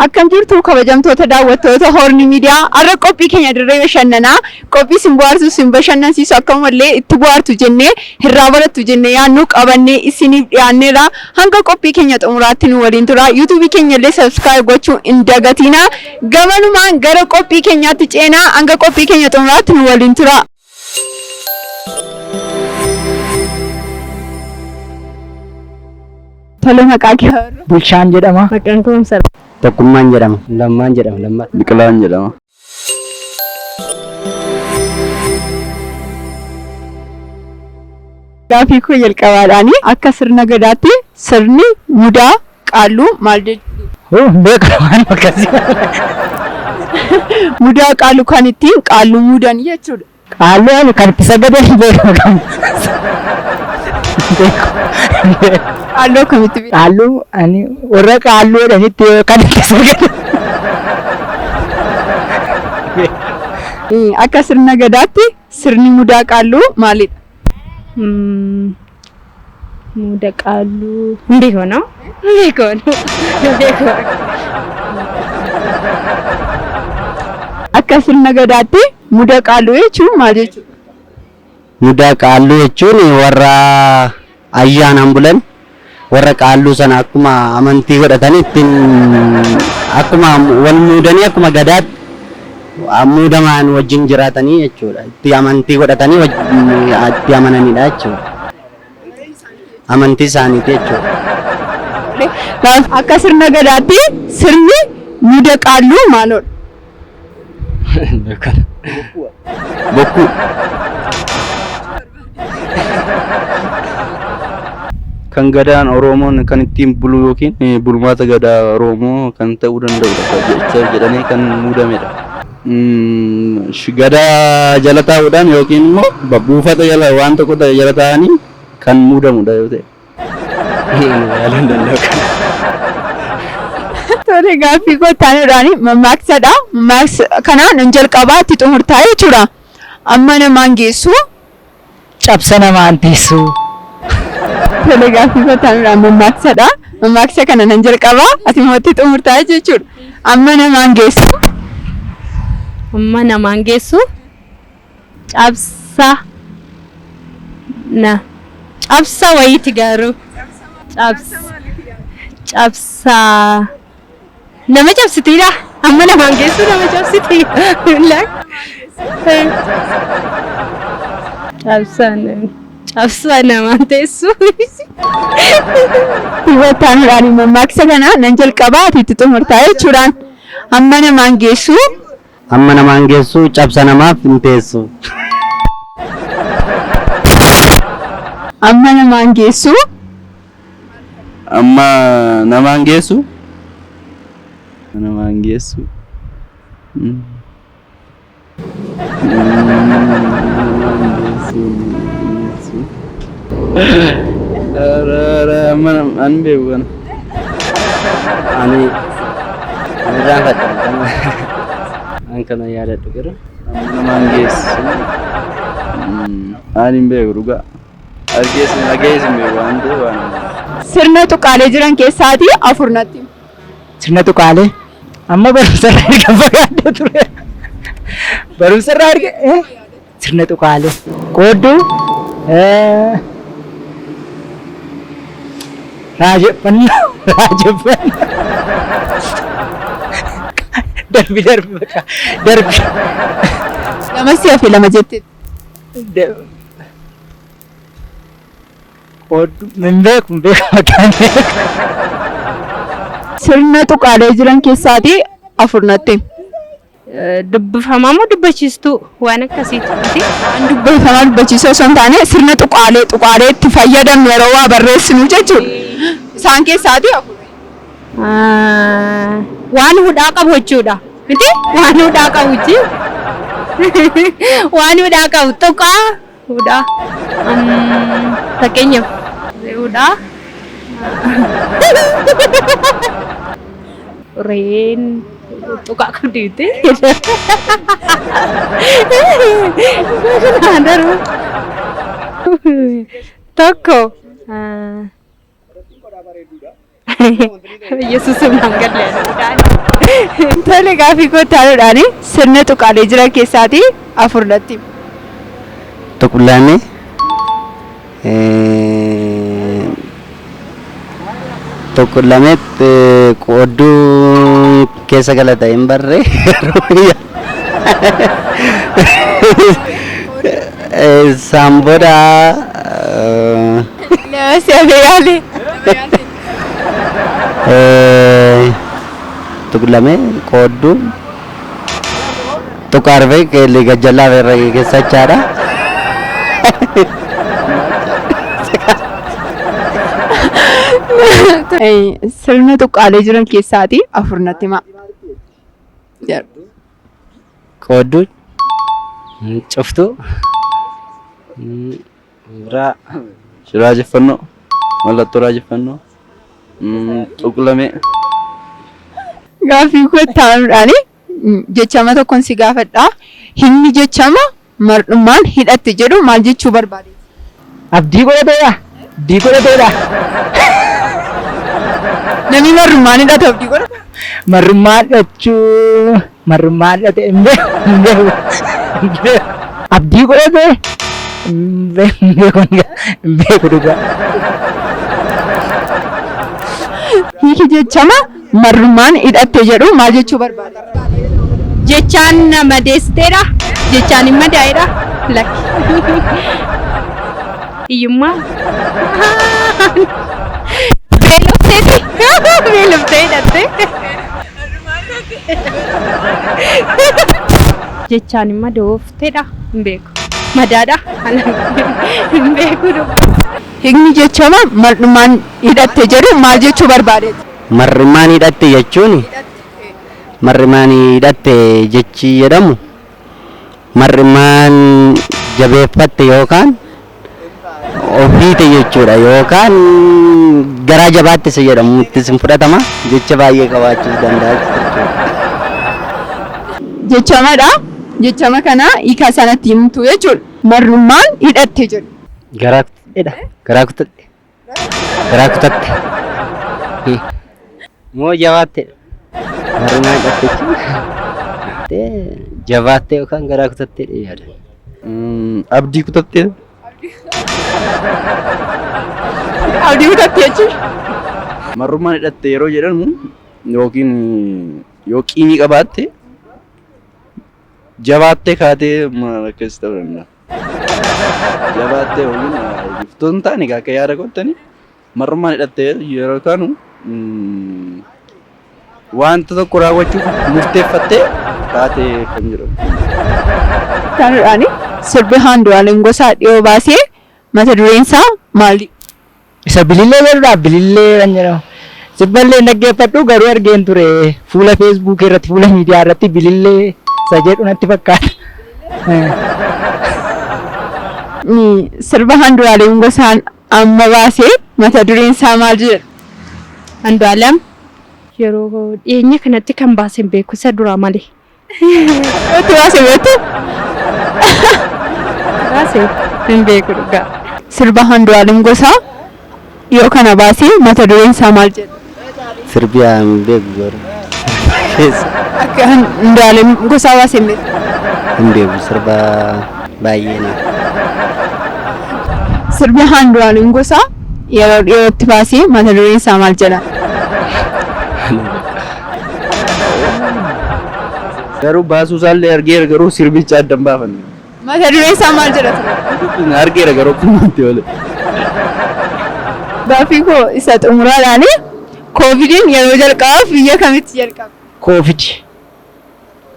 Akkam jirtu kabajamtoota daawwattoota Hoorni Miidiyaa har'a qophii keenya dirree bashannanaa qophii isin bohaarsu isin bashannansiisu akkanumallee itti bohaartu jennee irraa barattu jennee yaadnu qabannee isiniif dhiyaanneerra hanga qophii keenya xumuraatti nu waliin tura yuutuubii keenya illee subscribe gochuu hin dagatinaa gamanumaan gara qophii keenyaatti ceenaa hanga qophii keenya xumuraatti nu waliin tura. Tole maqaa kee haa barru. Bulchaan jedhama. Maqaan koo Umsal. Tokkummaan jedhama. Lammaan jedhama. Lammaa. Biqilaan jedhama. Gaaffii koo jalqabaadhaani akka sirna gadaatti sirni mudaa qaalluu maal jechuudha? Hoo hin beeku waan akkasii. Mudaa qaalluu kan ittiin qaalluu mudan jechuudha. Qaalluu ani kan itti sagadan hin beeku kan. Beeku. Qaalluu akkamitti beektu? Qaalluu ani warra qaalluu jedhanitti kan itti sagadan. Akka sirna gadaatti sirni mudaa qaalluu maalidha? Muuda qaalluu hin beeku no? Hin beeku no? Hin beeku. Akka sirna gadaatti muda qaalluu jechuun maal jechuudha? Mudaa qaalluu jechuun warra ayyaanaan bulan warra qaalluu sana akkuma amantii godhatanii ittiin akkuma wal muudanii akkuma gadaatti muudamaan wajjin jiraatanii jechuudha. Itti amantii godhatanii itti amananidha jechuudha. Amantii isaaniiti jechuudha. Akka sirna gadaatti sirni muda qaalluu maaloodha? Bokkuu. Kan gadaan Oromoon kan ittiin bulu yookiin bulmaata gadaa Oromoo kan ta'uu danda'udha jecha jedhamee kan muudamedha. Gadaa jala taa'uudhaan yookiin immoo buufata jala waan tokko ta'e jala taa'anii kan muudamudha yoo ta'e. Yaaluu hin danda'u kana. Tole gaaffii koo itti aanuudhaan mammaaksadha. Mammaaksa kanaan hin jalqabaa itti xumurtaa jechuudha. Amma namaan geessu. Cabsa namaan teessu. Tole gaaffii koo itti aanuudhaan mammaaksadha. Mammaaksa kana nan jalqabaa ati immoo itti xumurtaa jechuudha. Amma namaan geessu. Amma namaan geessu. Cabsa na cabsa wayiiti garuu cabsa cabsa nama cabsitiidha amma namaan geessu nama cabsiti cabsa cabsa namaan teessu. Hubattaanuudhaan mammaaksa kana nan jalqabaa ati itti xumurtaa jechuudhaan amma namaan geessu. Amma namaan geessu cabsa namaaf hin teessu. Amma namaan geessu. Amma namaan geessu. Namaan geessu. Namaan geessu. Amma an beeku kana. Ani irraanfadha kana. An kana yaadadhu garuu. Amma namaan geessu. Ani hin beeku dhugaa. Argees dhagees hin beeku waan ta'eef waan. Sirna tuqaalee jiran keessaatii afur natti himi. Sirna tuqaalee. Amma barumsa irraa erga fagaadhe ture. Barumsa irraa erga eh? Sirna tuqaalee. Qoodduu eh, raajeffannaa raajeffannaa. Darbi darbi bakka darbi. Lama si hafe lama jette. Qoodduu hin beeku hin beeku maqaa hin beeku. Sirna tuqaalee jiran keessaatii afur natti himi. Dubbifamaa moo dubbachiistuu waan akkasiiti miti. Waan dubbifamaa dubbachiisuu osoo hin taane sirna tuqaalee tuqaalee itti fayyadamnu yeroo waa barreessinu jechuudha. Isaan keessaatii afur. Waan hudhaa qabu jechuudha. Miti waan hudhaa qabu jechuudha. Waan hudhaa qabu tuqaa hudhaa. Fakkeenyaaf hudhaa. Re'een tuqaa qabdi miti. Tokko. Yesuus መንገድ ላይ ነው። Tole gaaffii koo taanuudhaan sirna tuqaalee jiran keessaatii afur natti himi. Tuqlamee tuqlamee qoodduu keessa gala ta'e hin barree isaan booda Nama si hafee yaale. Tuqlamee qoodduu tuqaarfee keelli gajjallaa irra keessa jechaadha. Sirna tuqaalee jiran keessaatii afur natti himaa. Qoodduu cuftuu biraa Raajeffannoo. Mallattoo raajeffannoo. Tuqlamee. Gaaffii koo taanuudhaan jechama tokkoon si gaafadha. Himni jechama mar'ummaan hidhatte jedhu maal jechuu barbaade? Abdii godhateedha. Abdii godhateedha. Namni mar'ummaan hidhatu abdii godhata. Marrummaan hidhachuu marrummaan hidhate hin beeku hin beeku hin beeku. Abdii godhate hin beeku hin beeku hin beeku dhugaa. Hiiki jechama mar'ummaan hidhatte jedhu maal jechuu barbaade? Jechaan madeessiteedha. Jechaan hin madaa'edha. Lakki. Hiyyummaa. Beelofteeti. Beeloftee hidhatte. Jechaan hin madoofteedha. Hin beeku. Madaadha. Hin beeku. Hiikni jechama mar'ummaan hidhatte jedhu maal jechuu barbaade? Mar'ummaan hidhatte jechuun mar'ummaan hidhatte jechi jedhamu mar'ummaan jabeeffatte yookaan ofiite jechuudha yookaan garaa jabaatte isa jedhamu itti sin fudhatama jecha baay'ee qabaachuu danda'a jechuudha. Jechamadha. Jechama kana hiika sanatti himtu jechuudha. Mar'ummaan hidhatte jedhu. Garaa kutattedha. Garaa kutatte. Garaa kutatte. Moo jabaattedha. Mar'ummaan hidhatte jechuun jabaatte yookaan garaa kutattedha yaada. Abdii kutattee. Abdii kutatte jechuudha. Marrummaan hidhatte yeroo jedhamu yookiin yoo qiimii qabaatte jabaattee kaatee maal akkas ta'uu danda'a. Jabaattee yookiin iftuu hin taane akka yaada goottanii marrummaan hidhatte yeroo taanu wanta tokko raawwachuuf murteeffattee kaatee kan jedhamu. Taanuudhaan sirbi Andu'aalem Gosaa dhiyoo baasee mata dureen isaa maali? Isa bilillee jedhudha bilillee kan jedhamu. Sirballee hin dhaggeeffadhu garuu argeen ture fuula feesbuukii irratti fuula miidiyaa irratti bilillee isa jedhu natti fakkaata. Sirba Andu'aalem Gosaan amma baasee mata dureen isaa maal jedha? Andu'aalem yeroo dhiyeenya kanatti kan baase hin beeku isa duraa malee. Itti baase beektu? Baase hin beeku dhugaa. Sirba Andu'aalem Gosaa dhiyoo kana baasee mata dureen isaa maal jedha? Sirbi hin beeku garuu. Keessa Akka Andu'aalem Gosaa baasee hin beektu. Hin beeku sirba baay'ee na. Sirbi Andu'aalem Gosaa yeroo dhiyootti baasee mata dureen isaa maal jedha? Garuu baasuu isaallee argeera garuu sirbicha adda hin baafanne. Mata dureen isaa maal jedha ture? Argeera garuu akkumatti malee. Gaaffii koo isa xumuraadhaan koovidiin yeroo jalqabaaf biyya kamitti jalqabe? Koovid.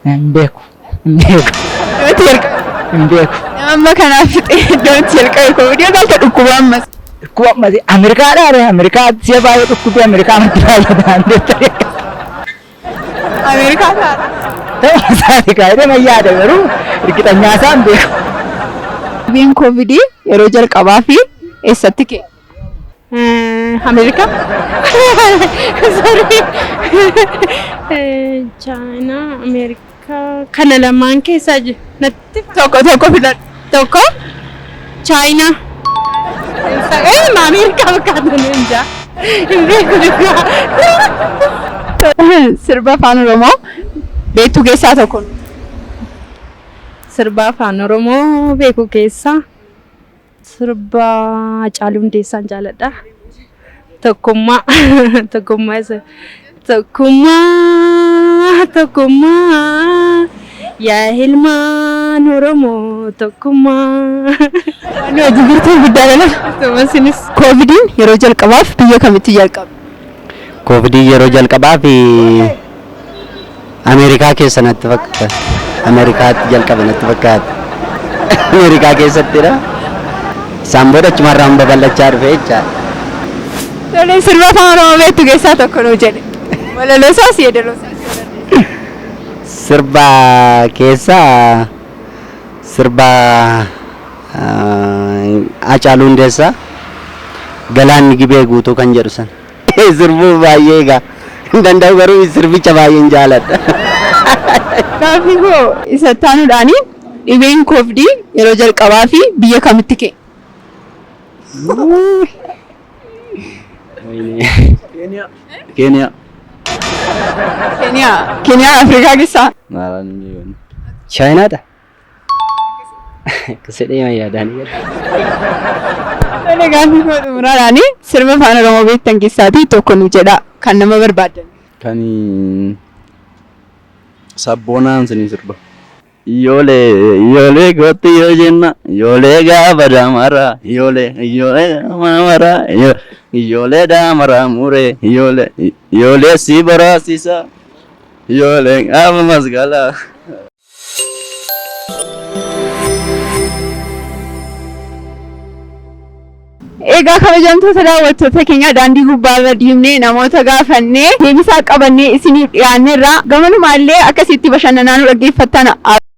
Hin beeku. Hin beeku. Iddootti jalqabe. Hin beeku. Nama amma kanaaf fixee iddootti jalqabe koovidii yookaan ta'e dhukkuba ammas. Dhukkuba ammas Ameerikaadhaa Ameerikaa si'a baay'ee dhukkubee Ameerikaa matti baay'ataan deettee. Ameerikaa ta'a. Ta'uu isaati kaa'ee ma yaada garuu hirkixanyaa isaa hin beeku. Dhibeen koovidii yeroo jalqabaa fi eessatti ka'e? Ameerikaa? Sorry. Chaayinaa, Ameerikaa kana lamaan keessaa jiru. Natti Tokko tokko filadhu. Tokko Chaayinaa. Ameerikaa fakkaatu hin jaa. Hin beeku dhugaa. Sirba afaan Oromoo beektu keessaa tokko. Sirba afaan Oromoo beeku keessaa sirba Haacaaluu Hundeessaan jaaladha. Tokkummaa tokkummaa isa tokkummaa tokkummaa yaa ilmaan Oromoo tokkummaa. Waan hojii jirtu guddaa dhala. Isinis Koovidiin yeroo jalqabaaf biyya kamitti jalqabe? Koovidii yeroo jalqabaaf Ameerikaa keessa natti fakkaata. Ameerikaatti jalqabe natti fakkaata. Ameerikaa keessattidha. Isaan booda achumarraan babal'achaa dhufe jechaadha. Tole, sirba afaan Oromoo beektu keessaa tokko nuu jedhe. Walaloo isaas yeedaloo isaas yoo dandeesse. Sirba keessaa sirba Haacaaluu Hundeessaa "Galaanni Gibee Guutuu" kan jedhu sana. Sirbuu baay'ee egaa hin danda'u, garuu sirbicha baay'een jaaladha. Gaaffii koo isa taanuudhaani, dhibeen koovidii yeroo jalqabaa fi biyya kamitti ka'e? Keeniyaa. Keeniyaa. Keeniyaa Afrikaa keessaa. Maaraan hin beeku. Chaayinaadha. Akkasidhee yaadaan jira. Tole, gaaffii koo xumuraadhaani, sirba afaan Oromoo beektan keessaatii tokko nu jedha kan nama barbaadan. Kan sabboonaan sinii sirba. Iyyoolee iyyoolee gootti yoo jenna, iyyoolee gaafa daamara, iyyoolee iyyoolee daamara, iyyoolee daamara muree, iyyoolee iyyoolee si baraasisa, iyyoolee gaafa masqalaa. Egaa kabajamtoota daawwattoota keenya, daandii gubbaarra deemnee namoota gaafannee deebisaa qabannee isiniif dhiyaanneerra. Gamanumallee akkasitti bashannanaa nu dhaggeeffattan.